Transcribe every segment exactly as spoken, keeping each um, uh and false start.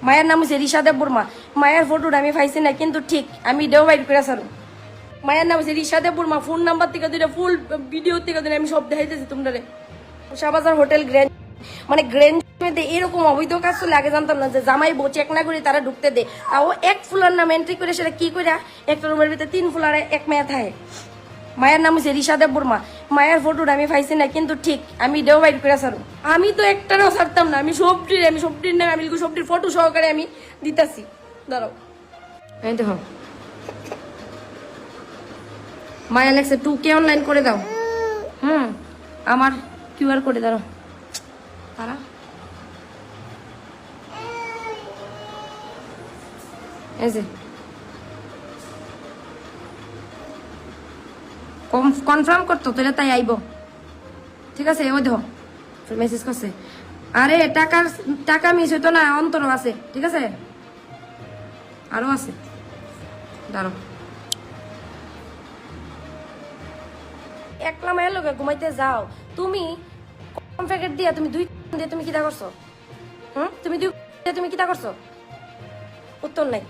মায়ের নাম হচ্ছে রিশা দেববর্মা। মায়ের ফটো আমি পাইছি না, কিন্তু ঠিক আমি দেও বাইর করে সারো। মায়ের নাম হচ্ছে রিশা দেববর্মা। ফোন নাম্বার থেকে দুইটা, ফুল ভিডিও থেকে দুইটা আমি সব দেখাইতেছি তোমরারে। শাহবাজার হোটেল গ্র্যান্ড, মানে গ্র্যান্ড মধ্যে এরকম অবৈধ কাজ চলে, আগে জানতাম না যে জামাই বউ চেক না করে তারা ঢুকতে দে। তাও এক ফুলার নাম এন্ট্রি করে, সেটা কি করে একটা রুমের ভিতরে তিন ফুলার এক মেয়ে থাকে। মায়ের নাম হচ্ছে রিশা দেববর্মা। মায়ের ফটোটা আমি পাইছি না, কিন্তু ঠিক আমি দেও বাইর করে সারো। আমি তো একটারও ছাড়তাম না, আমি সবটির, আমি সবটির নাম, আমি লিখবো সবটির ফটো সহকারে আমি দিতাছি। দাঁড়াও। এই দেখো, মায়া লেখছে টু কে অনলাইন করে দাও। হুম, আমার কিউআর কোডে দাঁড়াও। তারা এই যে কনফার্ম করতো, তাহলে তাই আইবো। ঠিক আছে, ওই দেখো, মেসেজ করছে। আরে, টাকার, টাকা মিস হইতো না, অন্তরও আছে। ঠিক আছে, আরো আছে। দাঁড়াও। একলা মায়ের লগে ঘুমাইতে যাও তুমি। কম প্যাকেট দিয়া তুমি দুই দিয়ে তুমি কিতা করছো? হুম, তুমি দুই দিয়ে তুমি কিতা করছো? উত্তর নাই,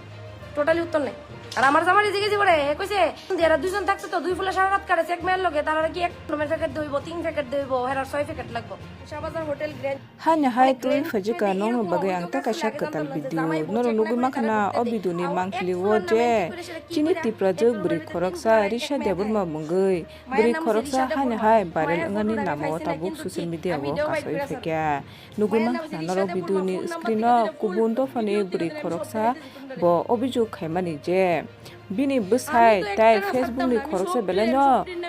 টোটালি উত্তর নাই। আর আমার জামাই জিজ্ঞেস করে, এ কইছে, এরা দুইজন থাকছে তো, দুই ফুলা সারা রাত কাটাইছে এক মেয়ের লগে, তার কি এক রুমের প্যাকেট দইব, তিন প্যাকেট দইব, হেরার ছয় প্যাকেট লাগবো। শাহবাজার hotel grand Hanya hai twi phajika nokno bagwi ang ta kaisa kwtal video. Norok nugwi mankha na o video ni mangpili o je chini Tiprajwk bwrwi khoroksa Risha Debbarma mungwi bwrwi khoroksa hanya hai viral wngani lama o tabuk social media o kasui phaikha. Nugwi mankha na norok video ni screen o kubun dophani bwrwi khoroksa bo obijok khaimani je bini bwsai tei Facebook ni khoroksa belai no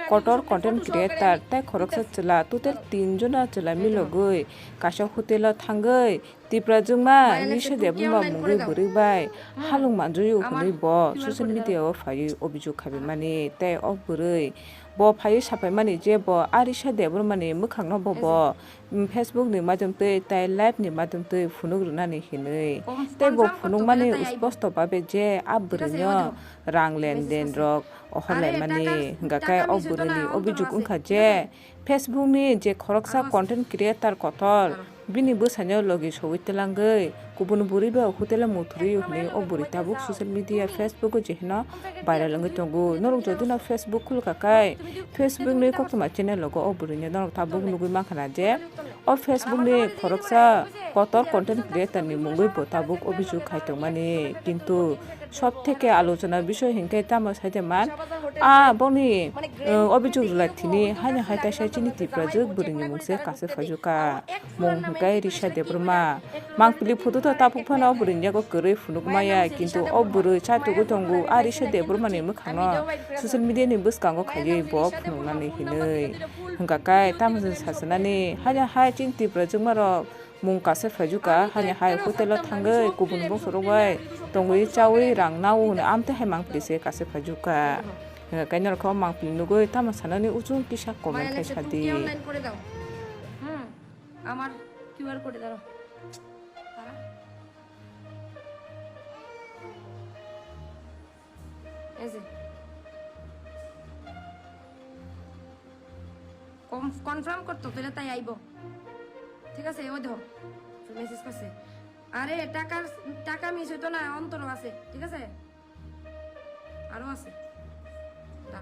kotor content creator tei khoroksa chwla, total tin jona chwla milogwi kaisa hotel o thangwi Tiprajwkma Risha Debbarma mungwi bwrwi bai halung manjui o hwnwi bo social media o phaiwi obijok khaimani tei o bwrwi bo phaiwi sapaimani je bo a Risha Debbarma ni mwkhang no bo bo mm, Facebook ni madhyam twi tei live ni madhyam twi phunuk rwnani hinwi. Tei bo phunukmani sposto babe je a bwrwino rang lenden rok ohorlaimani, hwnkha khe o bwrwini obijok wngkha je Facebook ni je khoroksa content creator kotor bini bwsaino logi sogwi twlangwi kubun bwrwi bai hotel o muthurwi hwnwi o bwrwi tabuk social media Facebook o je hino viral wngwi tongo. Norok jodi no Facebook khulkha khe Facebook ni koktwma channel logo o bwrwino norok tabuk nugwi mankha na je o Facebook ni khoroksa kotor content creator ni mungwi bo tabuk obijok khai tongmani, kintu sob theke alochona bisoi hinkhe tamo saide man a boni, uh, obijok rwlai thini haino hai taisa chini Tiprajwk bwrwini mung se kaisa phaijuka mung hinkhe Risha Debbarma. Mangpili photo tho tabuk phano o bwrwini yago kwrwi phunuk maya, kintu o bwrwi cha tugwi tongo a Risha Debbarma ni mwkhangno social media ni bwskango khaiwi bo phunuknani hinwi. Hwnkha khe tamo chwng sachinani, haino hai chini Tiprajwkma rok mung kasa phaijuka, haino hai hotel o thangwi kubun bongso rok bai tongwi chawi rang nao hwnwi amtwi hai mangpili se kasa phaijuka. Hwnkha khe norok khe o mangpili nugwi tamo sanani uchung kisa comment khai sadi. আমার কিউআর কোডে দাঁড়াও। তারা? এই যে। কনফার্ম করতো, তাহলে তাই আইবো। ঠিক আছে, ওই দেখো, মেসেজ করছে। আরে, টাকার, টাকা মিস হইতো না, অন্তরও আছে। ঠিক আছে, আরো আছে।